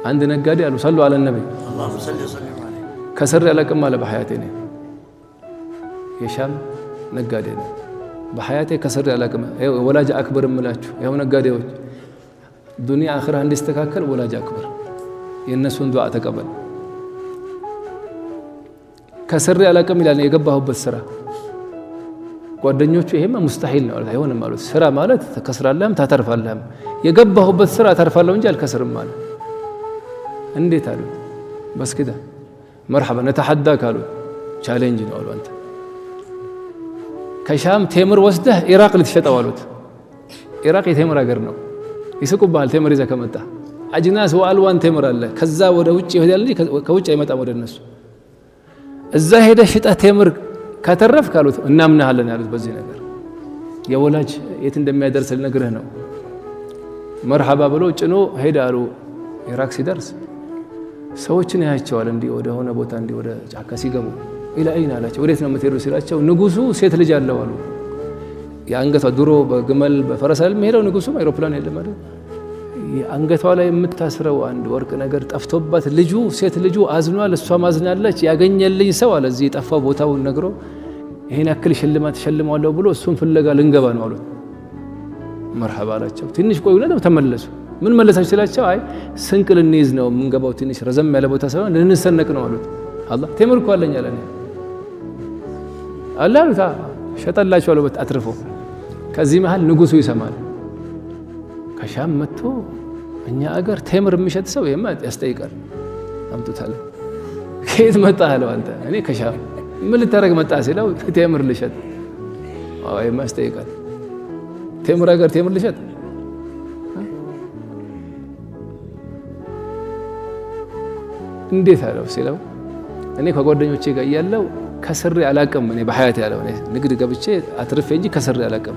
አንድ ነጋዴ አሉ፣ صلوا على النبي። اللهم صل وسلم عليه። ከስሬ አላቅም አለ በሐያቴ። እኔ የሻም ነጋዴ ነው። በሐያቴ ከስሬ አላቅም። ወላጅ አክብር እምላችሁ ይኸው ነጋዴዎች፣ ዱንያ አኽራ እንዲስተካከል ወላጅ አክብር፣ የእነሱን ዱዓ ተቀበል። ከስሬ አላቅም ይላል የገባሁበት ስራ። ጓደኞቹ ይሄማ مستحيل ነው አሉት፣ አይሆንም አሉት። ስራ ማለት ትከስራለህም ታተርፋለህም። የገባሁበት ስራ አተርፋለሁ እንጂ አልከስርም አለ። እንዴት አሉት። بس كده مرحبا نتحداك አሉት። Challenge ነው አሉ። አንተ ከሻም ቴምር ወስደህ ኢራቅ ልትሸጠው አሉት። ኢራቅ የቴምር ሀገር ነው። ይስቁብሃል ቴምር ይዘህ ከመጣ። أجناس وألوان ቴምር አለ። ከዛ ወደ ውጭ ይሄዳል እንጂ ከውጭ አይመጣም ወደ እነሱ። እዛ ሄደህ ሽጠህ ቴምር ካተረፍክ አሉት እናምናሃለን ያሉት። በዚህ ነገር የወላጅ የት እንደሚያደርስ ልነግርህ ነው። مرحبا ብሎ ጭኖ ሄደ አሉ። ኢራቅ ሲደርስ ሰዎችን ያያቸዋል። እንዲህ ወደ ሆነ ቦታ፣ እንዲህ ወደ ጫካ ሲገቡ إلى أين አላቸው። ወዴት ነው የምትሄዱ ሲላቸው ንጉሱ ሴት ልጅ አለው አሉ። የአንገቷ፣ ድሮ በግመል በፈረስ አይደል የሚሄደው ንጉሱም፣ አይሮፕላን የለም አይደል? የአንገቷ ላይ የምታስረው አንድ ወርቅ ነገር ጠፍቶባት ልጁ፣ ሴት ልጁ አዝኗል፣ እሷም አዝናለች። ያገኘልኝ ሰው አለ እዚህ የጠፋው ቦታውን ነግሮ ይሄን ያክል ሽልማት እሸልመዋለሁ ብሎ እሱን ፍለጋ ልንገባ ነው አሉት። مرحبا አላቸው። ትንሽ ቆዩና ተመለሱ። ምን መለሳችሁ ሲላቸው አይ ስንቅ ልንይዝ ነው የምንገባው፣ ትንሽ ረዘም ያለ ቦታ ስለሆነ ልንሰነቅ ነው አሉት። አላህ ቴምር እኮ አለኝ አለ አለ አሉት። ሸጠላቸዋለሁ አትርፎ። ከዚህ መሃል ንጉሱ ይሰማል። ከሻም መጥቶ እኛ አገር ቴምር የሚሸጥ ሰው ይሄማ ያስጠይቃል። አምጡታል። ከየት መጣ አለው። አንተ እኔ ከሻም። ምን ልታደርግ መጣ ሲለው ቴምር ልሸጥ። አዎ ይሄማ ያስጠይቃል። ቴምር አገር ቴምር ልሸጥ። እንዴት አለው ሲለው እኔ ከጓደኞቼ ጋር እያለው ከስሬ አላቅም። እኔ በሐያት ያለው እኔ ንግድ ገብቼ አትርፌ እንጂ ከስሬ አላቅም።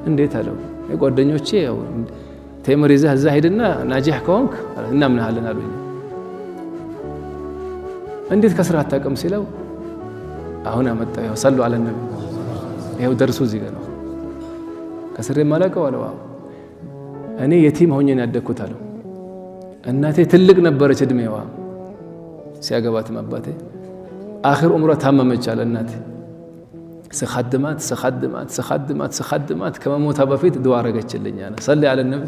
እንዴት አለው። ጓደኞቼ ያው ቴምር ይዘህ እዛ ሄድና ناجح ከሆንክ እናምናሃለን አሉኝ። እንዴት ከስራ አታውቅም ሲለው አሁን አመጣው። ያው صلوا على النبي። ይኸው ደርሶ እዚህ ጋር ነው። ከስሬ የማላውቀው አለው። እኔ የቲም ሆኜ ነው ያደግኩት አለው። እናቴ ትልቅ ነበረች እድሜዋ ሲያገባትም አባቴ آخر عمره ታመመች አለ። እናቴ ስኻድማት ስኻድማት ስኻድማት ስኻድማት ከመሞቷ በፊት ዱዓ አረገችልኝ አለ። صل على النبي።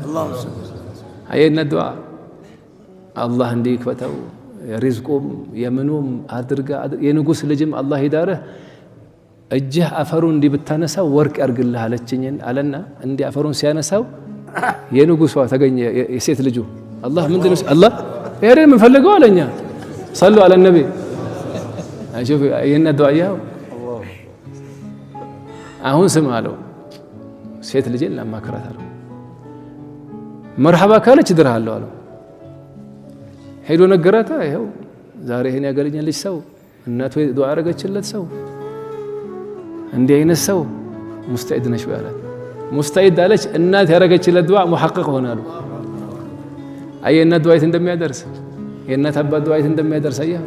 አየና ዱዓ አላህ እንዲህ ይክፈተው ሪዝቁም የምኑም አድርጋ የንጉስ ልጅም አላህ ይዳርህ እጅህ አፈሩን እንዲህ ብታነሳው ወርቅ ያርግልህ አለችኝ አለና እንዲህ አፈሩን ሲያነሳው የንጉሷ ተገኘ የሴት ልጁ። አላህ ምንድን ነው አላህ ይሄን የምንፈልገው አለኛ። صلوا على النبي። شوف ይህን ዱዓ አሁን ስም አለው። ሴት ልጄን ላማክራት አለው። مرحبا ካለች እድርሃለሁ አለው። ሄዶ ነገራታ። ይኸው ዛሬ ይሄን ያገለኘ ልጅ ሰው እናቱ ዱዓ ያደረገችለት ሰው እንዲህ አይነት ሰው مستعد ነሽ ወይ አላት። مستعد አለች። እናት ያደረገችለት ዱዓ محقق ሆናሉ። አየህ እናት ዱዓ የት እንደሚያደርስ፣ የእናት አባት ዱዓ የት እንደሚያደርስ አየህ።